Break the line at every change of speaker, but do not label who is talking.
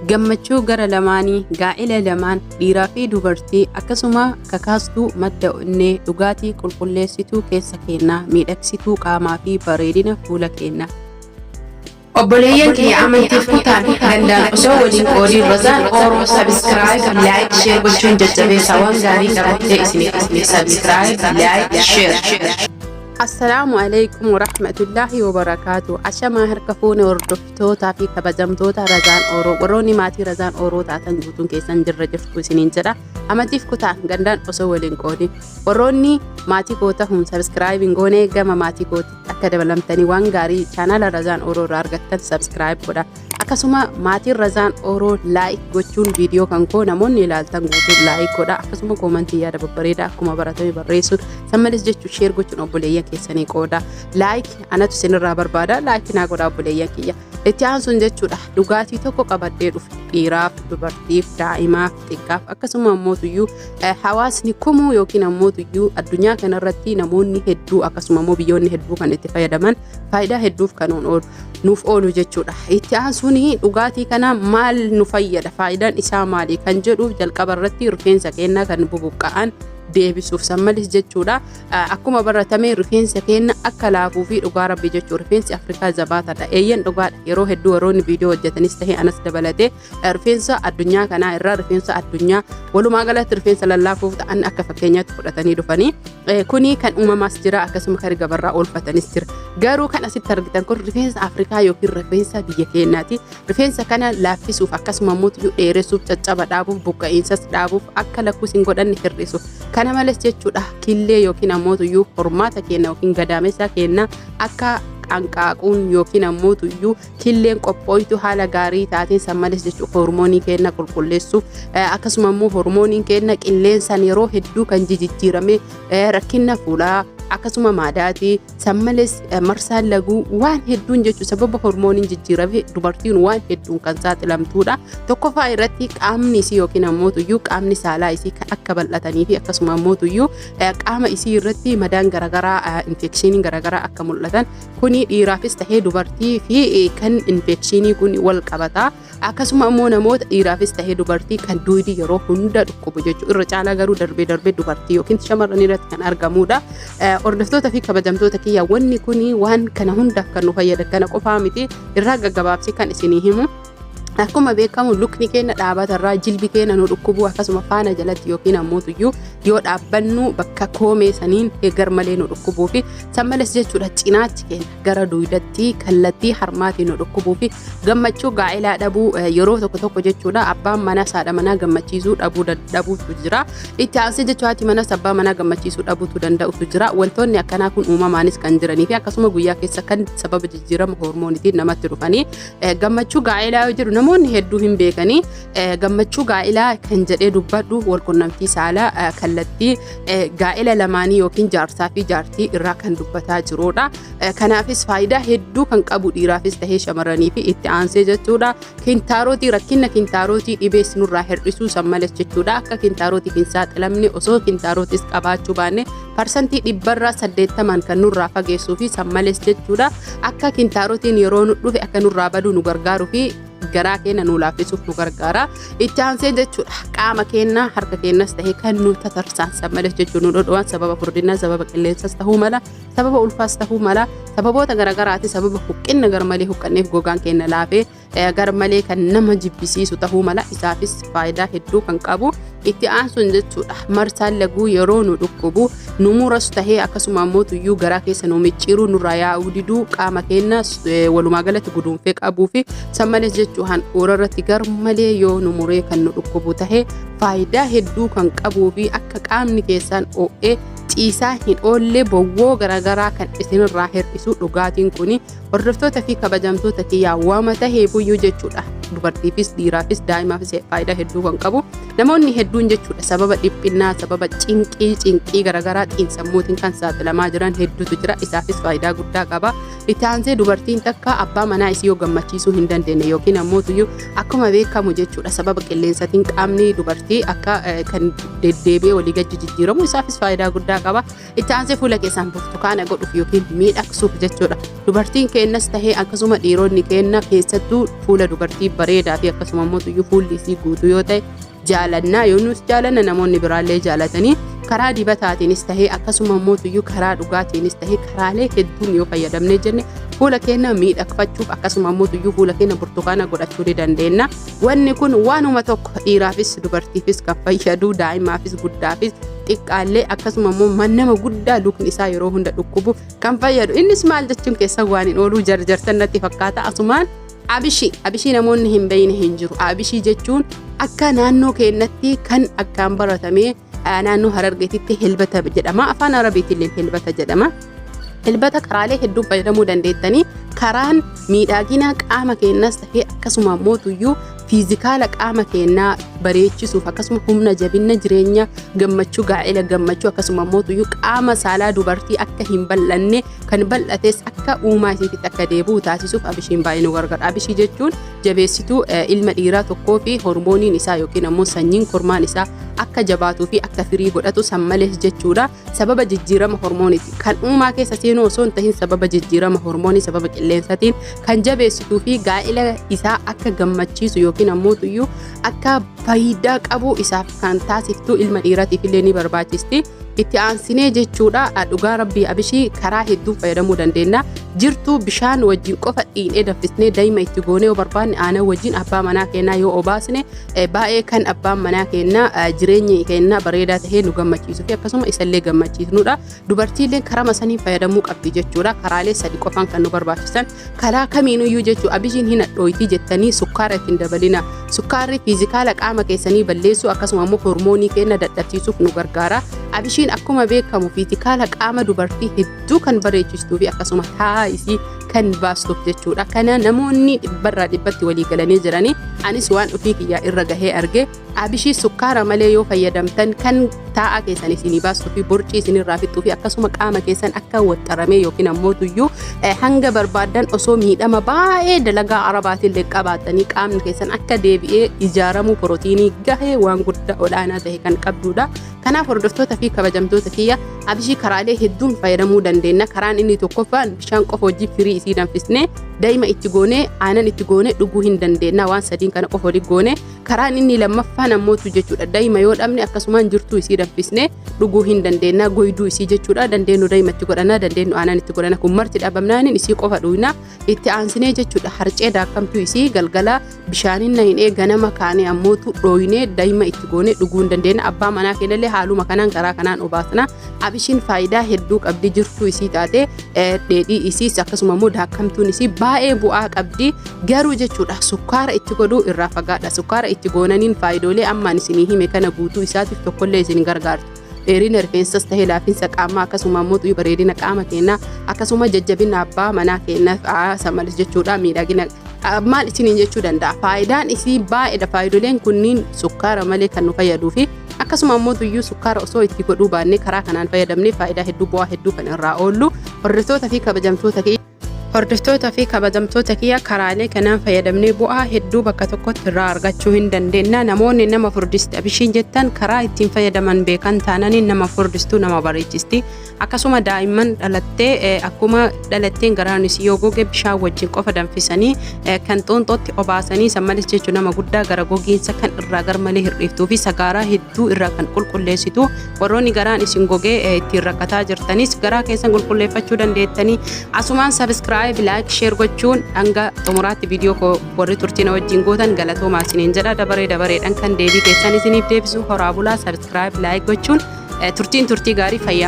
Gammachuu gara lamaanii, gaa'ela lamaan, dhiiraa fi dubartii, akkasuma kakaastuu madda onnee, dhugaatii qulqulleessituu keessa keennaa, miidhagsituu qaamaa fi bareedina fuula keennaa.
Obboleeyyan kiyya amantiif kutaan gandaan osoo waliin qoodiin Razaan Oro subscribe like share gochuun jajjabeessa waan gaarii qabattee isiniif dhufne subscribe like share.
Assalaamu alaikum warahmatullaahi wabarakaatu. Ashamaa harka fuune hordoftootaa fi kabajamtoota Razaan Ooroo. Warroonni maatii Razaan Ooroo taatan guutuun keessan jirra jirtu isiniin jedha. Amantiif kutaan gandaan osoo waliin qoodin. Warroonni maatii koo tahuun subscribe hin goone gama maatii kootitti akka dabalamtanii waan gaarii chaanaala Razaan Ooroo irraa argattan subscribe godha. Akkasuma maatiin Razaan Ooroo like gochuun viidiyoo kan koo namoonni ilaaltan guutuun like godha. Akkasuma koomantii yaada babbareedaa akkuma baratame barreessuun san malees jechuun share gochuun obboleeyyan keessanii qooda. Like anatu isinirraa barbaada, like naa godha obboleeyyan kiyya. Itti aansuun jechuudha dhugaatii tokko qabadhee dhufe dhiiraaf, dubartiif, daa'imaaf, xiqqaaf akkasuma ammootuyyuu hawaasni kumuu yookiin ammootuyyuu addunyaa kanarratti namoonni hedduu akkasuma immoo biyyoonni hedduu kan itti fayyadaman faayidaa hedduuf kan oolu nuuf oolu jechuudha. Itti aansuun dhugaatii kana maal nu fayyada, faayidaan isaa maali kan jedhuuf jalqaba irratti rifeensa keenyaa kan bubuqqa'an deebisuuf san malees jechuudha. Akkuma baratame rifeensa keenya akka laafuu fi dhugaa rabbi jechuudha. Rifeensi Afrikaa jabaataadha. Eeyyan dhugaadha. Yeroo hedduu warroonni viidiyoo hojjetanis ta'e anas dabalatee rifeensa addunyaa kanaa irraa rifeensa addunyaa walumaa galatti rifeensa lallaafuuf ta'an akka fakkeenyaatti fudhatanii dhufanii kuni kan uumamaas jira akkasuma kan gabarraa oolfatanis jira. Garuu kan asitti argitan kun rifeensa Afrikaa yookiin rifeensa biyya keenyaati. Rifeensa kana laaffisuuf akkasuma immoo dheeressuuf, caccaba dhaabuuf, buqqa'iinsas dhaabuuf, akka lakkuus hin godhanne hir'isuuf. Kana malees jechuudha killee yookiin ammoo hormaata keenya yookiin gadaamessa keenya akka qanqaaquun yookiin ammoo killeen qophooytu haala gaarii taateen san malees jechuudha hormoonii keenya qulqulleessuuf, akkasuma immoo hormooniin keenya qilleensaan yeroo hedduu kan jijjiirame rakkina fuulaa akkasuma maadaatii san malees marsaan laguu waan hedduun jechuudha sababa hormooniin jijjiirame dubartiin waan hedduun kan saaxilamtuudha. Tokkoffaa irratti qaamni isii yookiin ammoo qaamni saalaa isii akka bal'atanii fi akkasuma ammoo qaama isii irratti madaan garaagaraa infekshiiniin garaagaraa akka mul'atan kuni dhiiraafis tahee dubartii fi kan infekshinii kun wal qabata. Akkasuma immoo namoota dhiiraafis tahee dubartii kan duudi yeroo hunda dhukkubu jechuudha. Irra caalaa garuu darbee darbee dubartii yookiin shamarran irratti kan argamudha. Hordoftoota fi kabajamtoota kiyya, wanni kun waan kana hundaaf kan nu fayyada kana qofaa miti, irraa gaggabaabsee kan isinii himu. Akkuma beekamu lukni keenya dhaabatarraa jilbi keenya nu dhukkubu, akkasuma faana jalatti yookiin ammoo yoo dhaabbannu bakka koomee saniin garmalee nu dhukkubuu fi san malees jechuudha cinaachi keenya gara duudatti kallattii harmaatiin nu dhukkubuu fi gammachuu gaa'elaa dhabuu yeroo tokko tokko jechuudha abbaan manaa haadha manaa gammachiisuu dhabuu dhabuutu jira. Itti aansee jechuudha haati manaas abbaa manaa gammachiisuu dhabuutu danda'utu jira. Wantoonni akkanaa kun uumamaanis kan jiranii fi akkasuma guyyaa keessa kan sababa jijjiirama hormoonitiin namatti dhufanii gammachuu gaa'elaa yoo jedhu namoonni hedduu hin beekanii. Gammachuu gaa'elaa kan jedhee dubbadhu walqunnamtii saalaa kallattii gaa'ela lamaanii yookiin jaarsaa fi jaartii irraa kan dubbataa jirudha. Kanaafis faayidaa hedduu kan qabu dhiiraafis tahee shamarranii fi itti aansee jechuudha. Kintaarotii, rakkina kintaarotii dhibee nurraa hir'isuu san malees jechuudha. Akka kintaarotiif hin saaxilamne osoo kintaarotis qabaachuu baanne 80% kan nurraa fageessuu fi san malees jechuudha. Akka kintaarotiin yeroo nu dhufe akka nurraa baduu nu gargaaruu fi garaa keenya nu laaffisuuf nu gargaara. Itti aansee jechuudha qaama keenya harka keenyas ta'e kan nu tatarsaan san malees jechuun nu dhodho'an sababa furdinaa, sababa qilleensas ta'uu mala, sababa ulfaas ta'uu mala, sababoota garaagaraati, sababa huqqinna garmalee huqqanneef gogaan keenya laafee garmalee kan nama jibbisiisu ta'uu mala, isaafis faayidaa hedduu kan qabu. Itti aansuun jechuudha marsaan laguu yeroo nu dhukkubu nu muras tahee akkasuma ammoo tuyyuu garaa keessa nu micciiruu, nurraa yaa'uu diduu, qaama keenya walumaa galatti guduunfee qabuu fi san malees jechuu handhuura irratti garmalee yoo nu muree kan nu dhukkubu tahee faayidaa hedduu kan qabuu fi akka qaamni keessaan oo'ee ciisaa hin oolle bowwoo garaagaraa kan isinirraa hir'isu dhugaatiin kuni. Hordoftoota fi kabajamtoota kiyyaa, waama tahee buyyuu jechuudha dubartiifis dhiiraafis daa'imaafis faayidaa hedduu kan qabu. Namoonni hedduun jechuudha sababa dhiphinnaa, sababa cinqii cinqii garaagaraa xiinsammuutiin kan saaxilamaa jiran hedduutu jira, isaafis faayidaa guddaa qaba. Itti aansee dubartiin takka abbaa manaa isii yoo gammachiisuu hin dandeenye yookiin ammoo akkuma beekamu jechuudha sababa qilleensatiin qaamni dubartii akka kan deddeebi'ee walii gadi jijjiiramu isaafis faayidaa guddaa qaba. Itti aansee fuula keessaan burtukaana godhuuf yookiin miidhagsuuf jechuudha. Dubartiin Keenyas tahee akkasuma dhiironni keenya, keessattuu fuula dubartii bareedaa fi akkasuma immoo tuyyuu fuulli isii guutuu yoo ta'e jaalannaa. Yoo nus jaalanna, namoonni biraallee jaalatanii, karaa dibataatiinis tahee akkasuma immoo tuyyuu karaa dhugaatiinis tahee, karaalee hedduun yoo fayyadamnee jenne fuula keenya miidhagfachuuf akkasuma immoo tuyyuu fuula keenya burtukaana godhachuu ni dandeenya. Wanni kun waanuma tokko, dhiiraafis dubartiifis kan fayyadu, daa'imaafis guddaafis xiqqaallee, akkasuma immoo nama guddaa lukni isaa yeroo hunda dhukkubu kan fayyadu. Innis maal jechuun keessa waan hin ooluu jarjartan natti fakkaata. Asumaan abishii, abishii namoonni hin beeyne hin jiru. Abishii jechuun akka naannoo keenyatti kan akkaan baratamee naannoo Harargeetitti helbata jedhama. Afaan Arabiitillee helbata jedhama. Helbata karaalee hedduu fayyadamuu dandeettanii. Karaan miidhagina qaama keenyas tahee akkasuma immoo tuyyuu physical qaama keenyaa bareechisuuf, akkasuma humna jabina, jireenya gammachuu, gaa'ela gammachuu, akkasuma immoo tuyyuu qaama saalaa dubartii akka hin bal'anne, kan bal'ates akka uumaa isiitti akka deebi'u taasisuuf abishiin baay'ee nu gargaara. Abishii jechuun jabeessituu ilma dhiiraa tokkoo fi hormooniin isaa yookiin ammoo sanyiin kormaan isaa akka jabaatuu fi akka firii godhatu san malees jechuudha. Sababa jijjiirama hormooniiti. Kan uumaa keessa seenuu osoo hin tahin, sababa jijjiirama hormoonii, sababa qilleensaatiin kan jabeessituu fi gaa'ela isaa akka gammachiisu yookiin ammoo tuyyuu akka faayidaa qabu isaaf kan taasiftu, ilma dhiiraatiif illee ni barbaachisti. Itti aansinee jechuudha, dhugaa rabbii abishii karaa hedduun fayyadamuu dandeenya. Jirtuu bishaan wajjin qofa dhiinee danfisnee daa'ima itti goonee, yoo barbaanne aanan wajjin abbaa manaa keenyaa yoo obaasne, baay'ee kan abbaan manaa keenyaa jireenya keenyaa bareedaa tahee nu gammachiisuu fi akkasuma isallee gammachiisnudha. Dubartiillee karaa saniin fayyadamuu qabdi jechuudha. Karaalee sadi qofaan kan nu barbaachisan. Karaa kamiinuyyuu jechuu, abishiin hin hadhooyti jettanii sukkaara ittiin dabalina. Sukkaarri physical qaama keessanii balleessuu, akkasuma immoo hormoonii keenya dadhabsiisuuf nu gargaara. Abishiin akkuma beekamu physical qaama dubartii hedduu kan bareechistuu fi akkasuma taa'aa isii kan baastuuf jechuudha. Kana namoonni dhibbarraa dhibbatti walii galanii jiranii, anis waan ofii kiyyaa irra gahee arge. Abishii sukkaara malee yoo fayyadamtan kan taa'aa keessan isinii baastuu fi borcii isinirraa fixuu fi akkasuma qaama keessan akka waxxaramee yookiin ammoo tuyyuu hanga barbaaddan osoo miidhama baay'ee dalagaa arabaatillee qabaatanii qaamni keessan akka deebi'ee ijaaramuu pirootiinii gahee waan guddaa olaanaa ta'e kan qabdudha. Kanaaf hordoftoota fi kabajamtoota kiyya, abishii karaalee hedduun fayyadamuu dandeenya. Karaan inni tokkoffaan bishaan qofa wajjin firii isii danfisnee daa'ima itti goonee, aanan itti goonee dhuguu hin dandeenya. Waan sadiin kana qofa walitti goonee. Karaan inni lammaffaan ammootu jechuudha, daa'ima yoo dhabne akkasumaan jirtuu isii danfisnee dhuguu hin dandeenya. Goyduu isii jechuudha, dandeenyu daa'ima itti godhana, dandeenyu aanan itti godhana. Kun marti dhabamnaanin isii qofa dhugna. Itti aansinee jechuudha, harcee daakkamtuu isii galgala bishaanin naqnee, ganama kaanee ammootu dhooynee daa'ima itti goonee dhuguu hin dandeenya. Abbaa manaa keenyallee haaluma kanaan karaa kanaan obaasna. Abishiin faayidaa hedduu qabdi. Jirtuu isii taate, dheedhii isiis, akkasuma immoo daakkamtuun isii baay'ee bu'aa qabdi. Garuu jechuudha, sukkaara itti godhuu irraa fagaadha. Sukkaara itti goonaniin faayidoolee ammaan isinii hime kana guutuu isaatiif tokkollee isin gargaartu. Dheerina rifeensas tahee, laafinsa qaamaa, akkasuma immoo bareedina qaama keenyaa, akkasuma jajjabina abbaa manaa keenyaa samalis jechuudha, miidhagina maal isiniin jechuu danda'a. Faayidaan isii baay'eedha. Faayidoleen kunniin sukkaara malee kan nu fayyaduu fi akkasuma ammoo tuyyuu sukkaara osoo itti godhuu baannee karaa kanaan fayyadamnee faayidaa hedduu, bu'aa hedduu kan irraa oollu. Hordoftoota fi kabajamtoota kiyya, karaalee kanaan fayyadamnee bu'aa hedduu bakka tokkotti irraa argachuu hin dandeenya. Namoonni nama furdisti abishiin jettan, karaa ittiin fayyadaman beekan taananiin nama furdistuu nama bareechisti. Akkasuma daa'imman dhalattee, akkuma dhalatteen garaan isii yoo goge bishaan wajjin qofa danfisanii kan xooxxootti obaasanii sammalis jechuun, nama guddaa gara gogiinsa kan irraa garmalee hir'iftuu fi sagaaraa hedduu irraa kan qulqulleessitu. Warroonni garaan isin gogee ittiin rakkataa jirtanis garaa keessan qulqulleeffachuu dandeettanii. Asumaan subscribe, like, share gochuun hanga xumuraatti viidiyoo koo warri turtina wajjin gootan galatoomaa isiniin jedha. Dabaree dabareedhaan kan deebii keessan isiniif deebisu. Horaa bulaa. Subscribe, like gochuun turtiin turtii gaarii, fayyaa.